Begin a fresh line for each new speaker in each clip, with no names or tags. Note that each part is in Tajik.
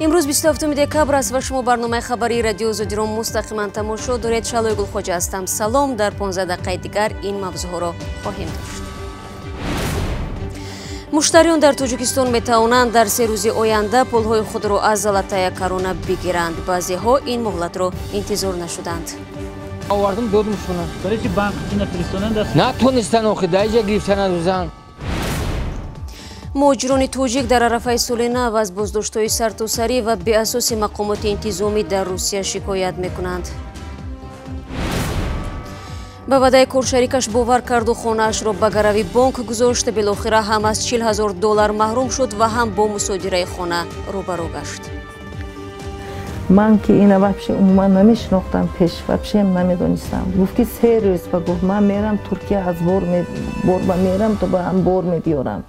Имрӯз 27 декабр аст ва шумо барномаи хабарии радиои Озодиро мустақиман тамошо доред. Шалои Гулхоҷа ҳастам. Салом. Дар 15 дақиқаи дигар ин мавзӯъҳоро хоҳем дошт. Муштариён дар Тоҷикистон метавонанд дар 3 рӯзи оянда пулҳои худро аз Золотая Корона бигиранд. Баъзеҳо ин муҳлатро интизор нашуданд.
Овардам, додам шуна.
Барои чи банк нафиристонанд?
Натонистан охи, дар иҷа гирифтан рӯзан.
Муҳоҷирони тоҷик дар арафаи соли нав аз боздоштҳои сартосарӣ ва беасоси мақомоти интизомӣ дар Русия шикоят мекунанд. Ба ваъдаи коршарикаш бовар карду хонаашро ба гарави бонк гузошт. Билохира ҳам аз 40 000 доллар маҳрум шуд ва ҳам бо мусодираи хона рӯбарӯ гашт.
Ман ки ина вообще умуман намешинохтам, пеш вообще намедонистам. Гуфт ки 3 рӯз ба гуфт ман мерам Туркия, аз бор ба мерам то ба ҳам бор мебиёрам.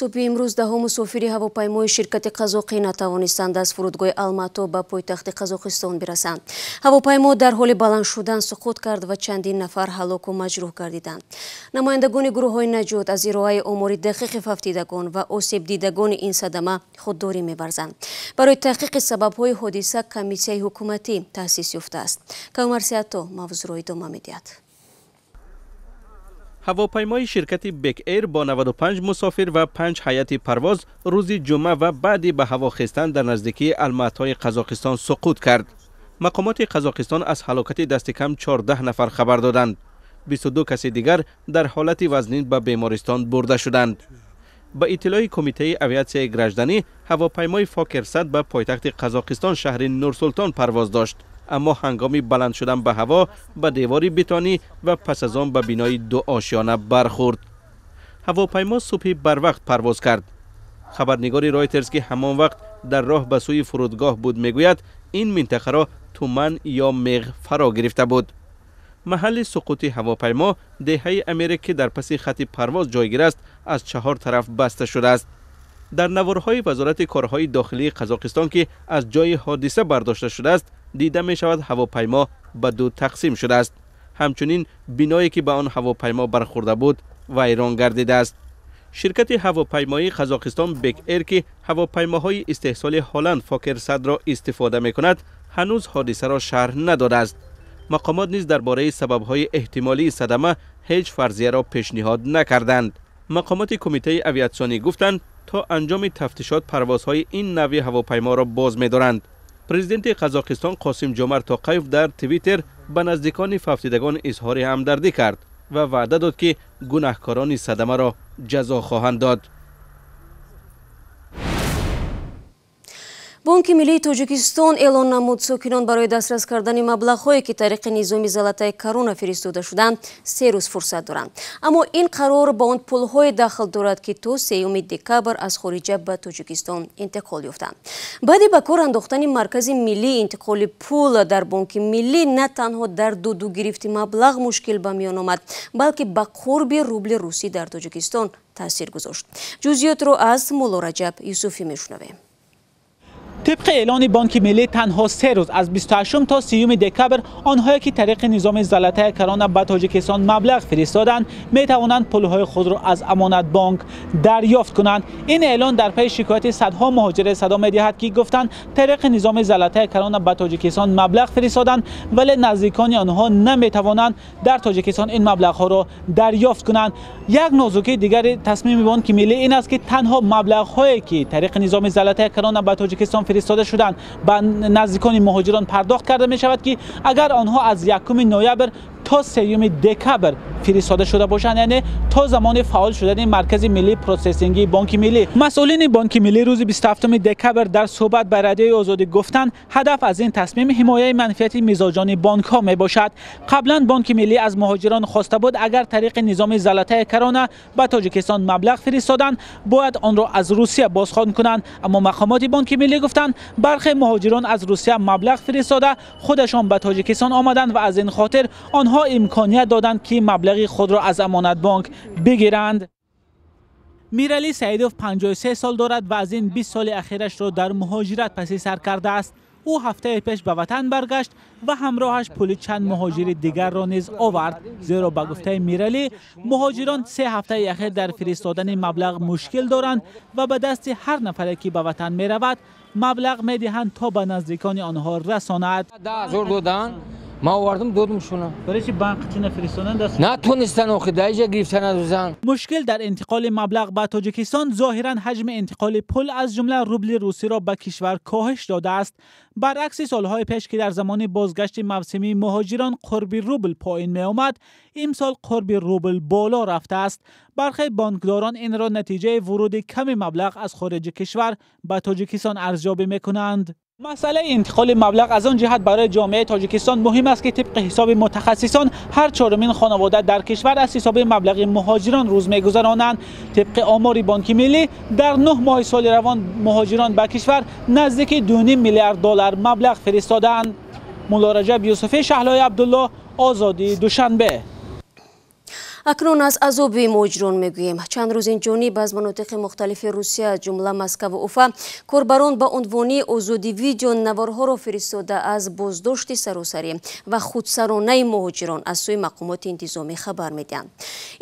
Субҳи имрӯз даҳо мусофири ҳавопаймои ширкати қазоқӣ натавонистанд аз фурудгоҳи Алмато ба пойтахти Қазоқистон бирасанд. Ҳавопаймо дар ҳоли баланд шудан суқут кард ва чандин нафар ҳалоку маҷрӯҳ гардиданд. Намояндагони гурӯҳҳои наҷот аз ироаи омори дақиқи фавтидагон ва осебдидагони ин садама худдорӣ меварзанд. Барои таҳқиқи сабабҳои ҳодиса комиссияи ҳукуматӣ таъсис ёфтааст. Кавмарсиато мавзӯъро идома медиҳад.
Ҳавопаймои ширкати Бек Эйр бо 95 мусофир ва 5 ҳайати парвоз рӯзи ҷумъа ва баъди ба ҳаво хестан дар наздикии Алматои Қазоқистон суқут кард. Мақомоти Қазоқистон аз ҳалокати дасти кам 14 нафар хабар доданд. 22 каси дигар дар ҳолати вазнин ба бемористон бурда шуданд. Ба иттилои Кумитаи авиатсияи гражданӣ, ҳавопаймои Фокер 100 ба пойтахти Қазоқистон шаҳри Нурсултон парвоз дошт. Аммо ҳангоми баланд шудан ба ҳаво ба девори бетонӣ ва пас аз он ба бинои дуошёна бархӯрд. Ҳавопаймо субҳи барвақт парвоз кард. Хабарнигори Ройтерс, ки ҳамон вақт дар роҳ ба сӯи фурудгоҳ буд, мегӯяд ин минтақаро туман ё меғ фаро гирифта буд. Маҳалли суқути ҳавопаймо деҳаи Америк, ки дар паси хатти парвоз ҷойгир аст, аз 4 тараф баста шудааст. Дар наворҳои Вазорати корҳои дохилии Қазоқистон, ки аз ҷои ҳодиса бардошта шудааст, дида мешавад ҳавопаймо ба ду тақсим шудааст. Ҳамчунин биное ки ба он ҳавопаймо бархӯрда буд вайрон гардидааст. Ширкати ҳавопаймоии Қазоқистон Бек Эйр, ки ҳавопаймоҳои истеҳсоли Ҳолланд Фокер 100-ро истифода мекунад, ҳанӯз ҳодисаро шарҳ надодааст. Мақомот низ дар бораи сабабҳои эҳтимолии садама ҳеҷ фарзияро пешниҳод накарданд. Мақомоти Кумитаи авиатсионӣ гуфтанд то анҷоми тафтишот парвозҳои ин навъи ҳавопайморо боз медоранд. Президенти Қазоқистон Қосим Ҷомарт Тоқаев дар Твиттер ба наздикони фавтидагон изҳори ҳамдардӣ кард ва ваъда дод, ки гунаҳкорони садамаро ҷазо хоҳанд дод.
Бонки миллии Тоҷикистон эълон намуд сокинон барои дастрас кардани маблағҳое, ки тариқи низоми Золотая Корона фиристода шуданд, 3 рӯз фурсат доранд. Аммо ин қарор ба он пулҳое дахл дорад, ки то 3 декабр аз хориҷа ба Тоҷикистон интиқол ёфтанд. Баъди ба кор андохтани Маркази миллии интиқоли пул дар Бонки миллӣ на танҳо дар дуду гирифти маблағ мушкил ба миён омад, балки ба қурби рубли русӣ дар Тоҷикистон таъсир гузошт. Ҷузъиётро аз Мулло Раҷаб Юсуфӣ мешунавем.
Тибқи эълони Бонки миллӣ танҳо 3 рӯз аз 28 то 30 декабр онҳое ки тариқи низоми Золотая Корона ба Тоҷикистон маблағ фиристоданд, метавонанд пулҳои худро аз Амонатбонк дарёфт кунанд. Ин эълон дар пайи шикояти садҳо муҳоҷире садо медиҳад, ки гуфтанд тариқи низоми Золотая Корона ба Тоҷикистон маблағ фиристоданд, вале наздикони онҳо наметавонанд дар Тоҷикистон ин маблағҳоро дарёфт кунанд. Як нозукии дигари тасмими Бонки миллӣ ин аст, ки танҳо маблағҳое ки тариқи низоми Золотая Корона ба Тоҷикистон фиристода шуданд ба наздикони муҳоҷирон пардохт карда мешавад, ки агар онҳо аз 1 ноябр то 3 декабр фиристода шуда бошанд, яъне то замони фаъол шудани Маркази миллии процессингии Бонки миллӣ. Масъулини Бонки миллӣ рӯзи 27 декабр дар суҳбат ба Радиои Озодӣ гуфтанд ҳадаф аз ин тасмим ҳимояи манфиати мизоҷони бонкҳо мебошад. Қаблан Бонки миллӣ аз муҳоҷирон хоста буд агар тариқи низоми Золотая Корона ба Тоҷикистон маблағ фиристоданд, бояд онро аз Русия бозхон кунанд. Аммо мақомоти Бонки миллӣ гуфтанд бархе муҳоҷирон аз Русия маблағ фиристода худашон ба Тоҷикистон омаданд ва аз ин хотир онҳо имконият доданд, ки маблағи худро аз Амонатбонк бигиранд. Мирали Саидов 53 сол дорад ва аз ин 20 соли ахирашро дар муҳоҷират паси сар кардааст. Ӯ ҳафтаи пеш ба ватан баргашт ва ҳамроҳаш пули чанд муҳоҷири дигарро низ овард, зеро ба гуфтаи Миралӣ муҳоҷирон 3 ҳафтаи ахир дар фиристодани маблағ мушкил доранд ва ба дасти ҳар нафаре ки ба ватан меравад маблағ медиҳанд то ба наздикони онҳо расонад.
10,000 доданд, ман овардам додамшона.
Барои чи банк чӣ нафиристоданд?
Натонистанд охи, дар инҷа гирифтан надозанд.
Мушкил дар интиқоли маблағ ба Тоҷикистон зоҳиран ҳаҷми интиқоли пул аз ҷумла рубли русиро ба кишвар коҳиш додааст. Баръакси солҳои пеш ки дар замони бозгашти мавсимии муҳоҷирон қурби рубл поин меомад, имсол қурби рубл боло рафтааст. Бархе бонкдорон инро натиҷаи вуруди ками маблағ аз хориҷи кишвар ба Тоҷикистон арзёбӣ мекунанд. Масъалаи интиқоли маблағ аз он ҷиҳат барои ҷомеаи Тоҷикистон муҳим аст, ки тибқи ҳисоби мутахассисон ҳар чорумин хонавода дар кишвар аз ҳисоби маблағи муҳоҷирон рӯз мегузаронанд. Тибқи омори Бонки Миллӣ дар 9 моҳи соли равон муҳоҷирон ба кишвар наздики 2,5 миллиард доллар маблағ фиристодаанд. Мулло Раҷаб Юсуфӣ, Шаҳлои Абдулло, Озодӣ, Душанбе.
Акнун аз азоби муҳоҷирон мегӯем. Чанд рӯз инҷониб аз манотиқи мухталифи Русия, аз ҷумла Москваву Уфа, корбарон ба унвони озодӣ видео наворҳоро фиристода аз боздошти саросарӣ ва худсаронаи муҳоҷирон аз сӯи мақомоти интизомӣ хабар медиҳанд.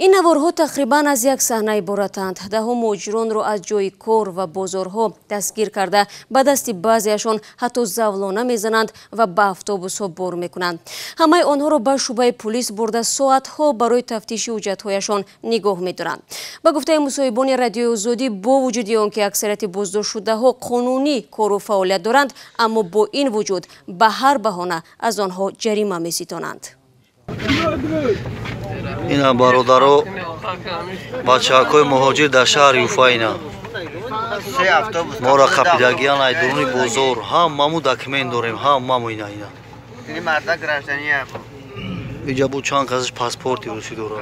Ин наворҳо тақрибан аз як саҳна иборатанд. Даҳо муҳоҷиронро аз ҷои кор ва бозорҳо дастгир карда, ба дасти баъзеашон ҳатто завлона мезананд ва ба автобусҳо бор мекунанд. Ҳамаи онҳоро ба шӯъбаи пулис бурда соатҳо барои тафтиши ҳуҷҷатҳояшон нигоҳ медоранд. Ба гуфтаи мусоҳибони Радиои Озодӣ, бо вуҷуди он ки аксарияти боздоштшудаҳо қонунӣ кору фаъолият доранд, аммо бо ин вуҷуд ба ҳар баҳона аз онҳо ҷарима меситонанд.
Ина бародаро, бачаҳакҳои муҳоҷир дар шаҳри Уфа ина моро қапидагиян ай дуруни бозор. Ҳамаму документ дорем, ҳамаму ина ина иҷа бу чанд касаш паспорти русӣ дорад.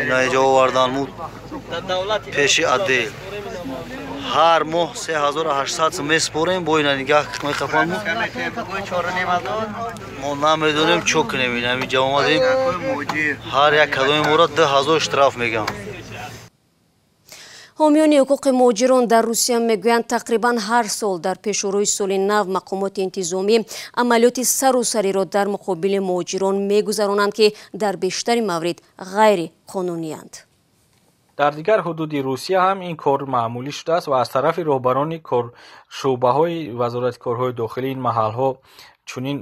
Ина иҷа оварданму пеши отдел. Ҳар моҳ 3800 сом месупорем, бо ина нигаҳ меқапанму. Мо намедонем чо кунем. Ина иҷа омадем, ҳар як кадоми моро 2000 штраф мегӯям.
Ҳомиёни ҳуқуқи муҳоҷирон дар Русия мегӯянд, тақрибан ҳар сол дар пешорӯи соли нав мақомоти интизомӣ амалиёти сарусариро дар муқобили муҳоҷирон мегузаронанд, ки дар бештари маврид ғайриқонуниянд.
Дар дигар ҳудуди Русия ҳам ин кор маъмулӣ шудааст ва аз тарафи роҳбарони шӯъбаҳои Вазорати корҳои дохилӣ ин маҳалҳо чунин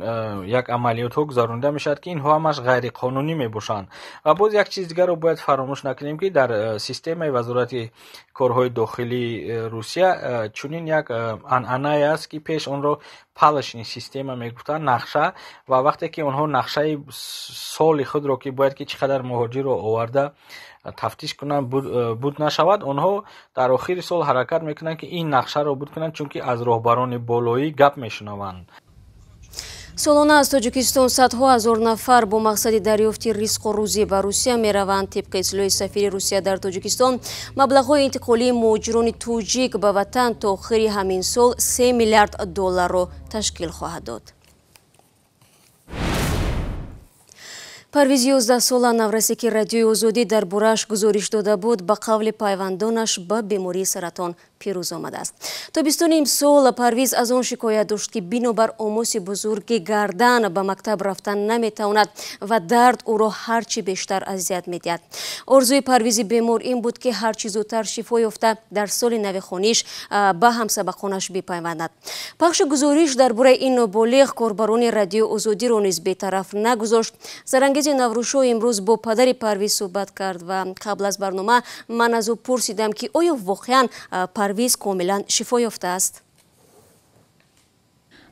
як амалиётҳо гузаронида мешавад, ки инҳо ҳамаш ғайриқонунӣ мебошанд. Ва боз як чиз дигарро бояд фаромӯш накунем, ки дар системаи Вазорати корҳои дохилии Русия чунин як анъанае аст, ки пеш онро палочный система мегуфтанд, нақша. Ва вақте ки онҳо нақшаи соли худро, ки бояд ки чӣ қадар муҳоҷирро оварда тафтиш кунанд, буд нашавад, онҳо дар охири сол ҳаракат мекунанд, ки ин нақшаро буд кунанд, чунки аз роҳбарони болоӣ гап мешунаванд.
Солона аз Тоҷикистон садҳо ҳазор нафар бо мақсади дарёфти ризқу рӯзӣ ба Русия мераванд. Тибқи иттилои сафири Русия дар Тоҷикистон, маблағҳои интиқолии муҳоҷирони тоҷик ба ватан то охири ҳамин сол 3 миллиард долларро ташкил хоҳад дод. Парвиз 11сола, наврасе ки Радиои Озодӣ дар борааш гузориш дода буд, ба қавли пайвандонаш ба бемории саратон пирӯз омадааст. Тобистони имсол Парвиз аз он шикоят дошт, ки бинобар омоси бузурги гардан ба мактаб рафтан наметавонад ва дард ӯро ҳарчи бештар азият медиҳад. Орзуи Парвизи бемор ин буд, ки ҳарчи зудтар шифо ёфта дар соли нави хониш ба ҳамсабақонаш бипайвандад. Пахши гузориш дар бораи ин ноболиғ корбарони Радиои Озодиро низ бетараф нагузошт. Зарангези Наврӯшо имрӯз бо падари Парвиз суҳбат кард ва қабл аз барнома ман аз ӯ пурсидам, ки оё воқеан Парвиз комилан шифо ёфтааст.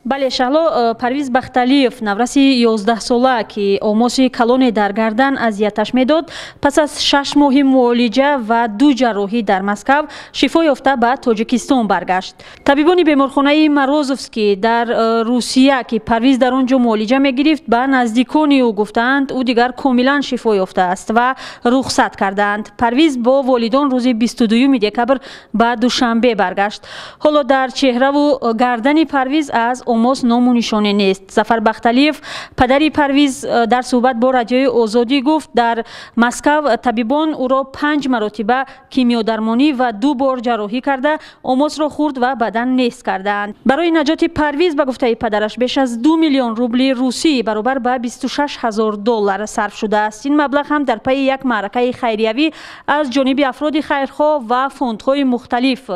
Бале, Шаҳло, Парвиз Бахталиев, навраси 11сола, ки омоси калоне дар гардан азияташ медод, пас аз 6 моҳи муолиҷа ва 2 ҷарроҳӣ дар Москав шифо ёфта ба Тоҷикистон баргашт. Табибони беморхонаи Морозовский дар Русия, ки Парвиз дар он ҷо муолиҷа мегирифт, ба наздикони ӯ гуфтаанд, ӯ дигар комилан шифо ёфтааст ва рухсат кардаанд. Парвиз бо волидон рӯзи 22 декабр ба Душанбе баргашт. Ҳоло дар чеҳраву гардани Парвиз аз Омос ному нишоне нест. Зафар Бахталиев, падари Парвиз, дар суҳбат бо Радиои Озодӣ гуфт, дар Москав табибон ӯро 5 маротиба кимиёдармонӣ ва 2 бор ҷарроҳӣ карда, омосро хурд ва бадан нест кардаанд. Барои наҷоти Парвиз, ба гуфтаи падараш, беш аз 2 миллион рубли русӣ баробар ба 26 ҳазор доллар сарф шудааст. Ин маблағ ҳам дар пайи як маъракаи хайриявӣ аз ҷониби афроди хайрхоҳ ва фондҳои мухталиф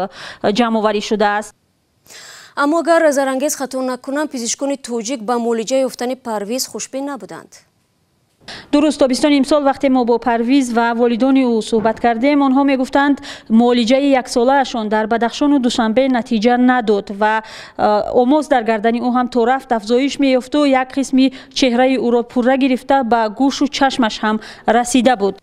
ҷамъоварӣ шудааст.
Аммо агар Зарангез хато накунам, пизишкони тоҷик ба муолиҷа ёфтани Парвиз хушбин набуданд.
Дуруст, тобистони имсол вақте мо бо Парвиз ва волидони ӯ суҳбат кардем, онҳо мегуфтанд, муолиҷаи яксолаашон дар Бадахшону Душанбе натиҷа надод ва омоз дар гардани ӯ ҳам то рафт афзоиш меёфту як қисми чеҳраи ӯро пурра гирифта ба гӯшу чашмаш ҳам расида буд.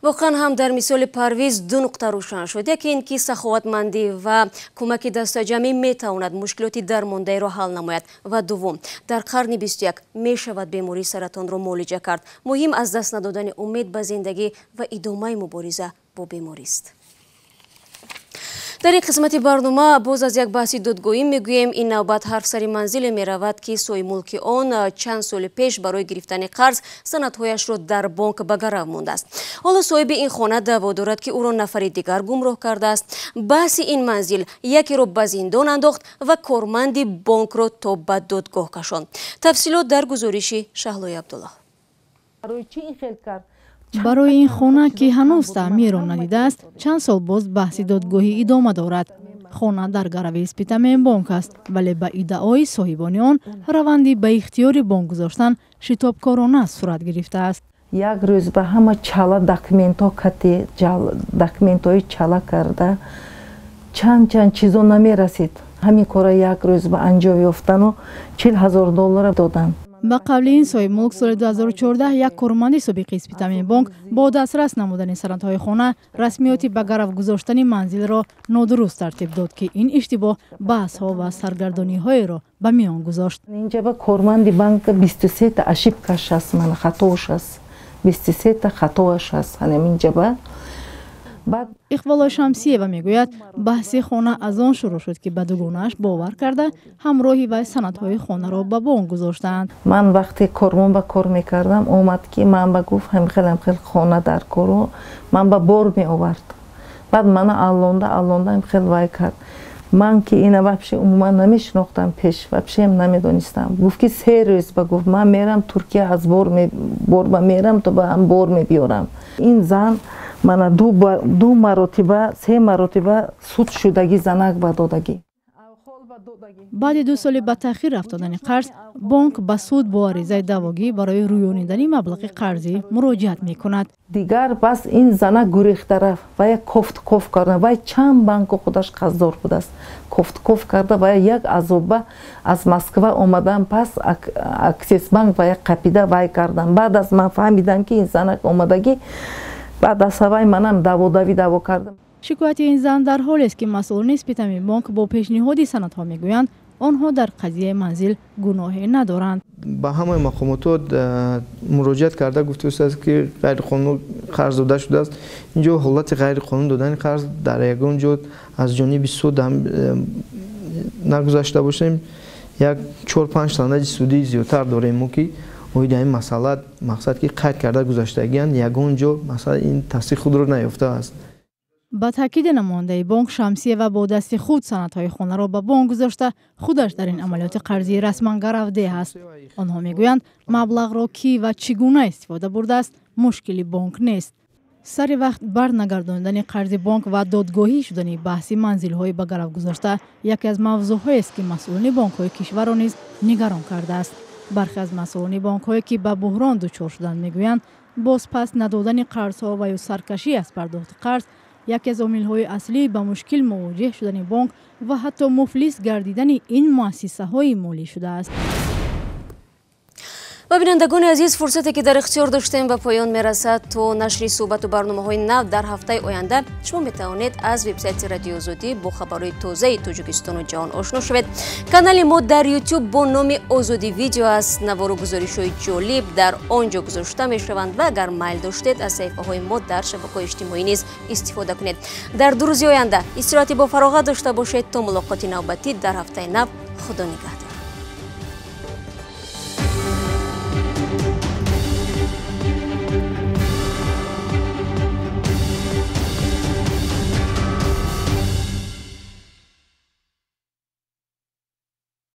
Воқеан ҳам дар мисоли Парвиз ду нуқта рӯшан шуд. Яке ин ки саховатмандӣ ва кӯмаки дастаҷамъӣ метавонад мушкилоти дармондаеро ҳал намояд, ва дуввум, дар қарни 21 мешавад бемории саратонро муолиҷа кард. Муҳим аз даст надодани умед ба зиндагӣ ва идомаи мубориза бо беморист. Дар ин қисмати барнома боз аз як баҳси додгоҳӣ мегӯем. Ин навбат ҳарф сари манзиле меравад, ки соҳибмулки он чанд соли пеш барои гирифтани қарз санадҳояшро дар бонк ба гарав мондааст. Ҳоло соҳиби ин хона даъво дорад, ки ӯро нафари дигар гумроҳ кардааст. Баҳси ин манзил якеро ба зиндон андохт ва корманди бонкро то ба додгоҳ кашонд. Тафсилот дар гузориши Шаҳлои Абдуллоҳ.
Барои ин хона, ки ҳанӯз таъмирро надидааст, чанд сол боз баҳси додгоҳӣ идома дорад. Хона дар гарави Спитамен бонк аст, вале ба иддаои соҳибони он раванди ба ихтиёри бонк гузоштан шитобкорона сурат гирифтааст.
Як рӯз ба ҳама чала документҳо кати документҳои чала карда чанд чанд чизо намерасид. Ҳамин кора як рӯз ба анҷом ёфтану 40 ҳазор доллара доданд.
Ба қавли ин соҳибмулк, соли 2014 як корманди собиқи Спитамен бонк бо дастрас намудани санадҳои хона расмиёти ба гарав гузоштани манзилро нодуруст тартиб дод, ки ин иштибоҳ баҳсҳо ва саргардониҳоеро ба миён гузошт.
Инҷа ба корманди банк 23 та ошибкаш аст, мана хатоаш аст, 23 та хатоаш аст ҳаминҷа ба.
Иқболо Шамсиева мегӯяд, баҳси хона аз он шурӯъ шуд, ки ба дугонааш бовар карда ҳамроҳи вай санадҳои хонаро ба бонк гузоштаанд.
Ман вақте кормон ба кор мекардам, омад ки ман ба гуфт ҳамхел ҳамхел хона дар кору ман ба бор меовард. Баъд мана аллонда аллонда ҳамхел вай кард. Ман ки ина вообще умуман намешинохтам пеш, вообще ҳам намедонистам. Гуфт ки 3 рӯз ба гуфт ман мерам Туркия аз бор ба мерам то ба ҳам бор мебиёрам. Ин зан мана ду маротиба, 3 маротиба суд шудагӣ, занак ба додагӣ.
Баъди 2 соли ба таъхир рафтодани қарз, бонк ба суд бо аризаи даъвогӣ барои рӯёнидани маблағи қарзӣ муроҷиат мекунад.
Дигар бас ин занак гурехта рафт ва як кофткоф карда, вай чанд банку худаш қарздор будааст. Кофткоф карда ва як азоба аз Москва омадан пас Аксессбанк ва як қапида вай кардан. Баъд аз ман фаҳмидам, ки ин занак омадагӣ, баъд аз ҳавай манам даводавӣ даво кардам.
Шикояти ин зан дар ҳолест, ки масъулони Спитамен бонк бо пешниҳоди санадҳо мегӯянд, онҳо дар қазияи манзил гуноҳе надоранд.
Ба ҳамаи мақомотот муроҷиат карда гуфтааст, ки ғайриқонун қарз дода шудааст. Инҷо ҳолати ғайриқонун додани қарз дар ягон ҷо аз ҷониби суд нагузашта бошем. Як 4-5 санади судӣ зиёдтар дорем мо, ки оид ин масъала мақсад ки қайд карда гузаштагианд, ягон ҷо масъала ин тасдиқ худро наёфтааст.
Ба таъкиди намояндаи бонк, Шамсиева бо дасти худ санадҳои хонаро ба бонк гузошта, худаш дар ин амалиёти қарзӣ расман гаравдеҳ аст. Онҳо мегӯянд, маблағро кӣ ва чӣ гуна истифода бурдааст, мушкили бонк нест. Сари вақт барнагардонидани қарзи бонк ва додгоҳӣ шудани баҳси манзилҳои ба гарав гузошта яке аз мавзӯъҳоест, ки масъулони бонкҳои кишварро низ нигарон кардааст. Бархе аз масъулони бонкҳое, ки ба буҳрон дучор шуданд, мегӯянд, бозпас надодани қарзҳо ва ё саркашӣ аз пардохти қарз яке аз омилҳои аслӣ ба мушкил мувоҷеҳ шудани бонк ва ҳатто муфлис гардидани ин муассисаҳои молӣ шудааст.
Ва бинандагони азиз, фурсате ки дар ихтиёр доштем ба поён мерасад. То нашри суҳбату барномаҳои нав дар ҳафтаи оянда шумо метавонед аз вебсайти Радиои Озодӣ бо хабарҳои тозаи Тоҷикистону ҷаҳон ошно шавед. Канали мо дар YouTube бо номи Озодӣ видео аст. Навору гузоришҳои ҷолиб дар он ҷо гузошта мешаванд ва агар майл доштед аз саҳифаҳои мо дар шабакаҳои иҷтимоӣ низ истифода кунед. Дар 2 рӯзи оянда истироҳати бо фароғат дошта бошед. То мулоқоти навбатӣ дар ҳафтаи нав, Худо нигаҳдор.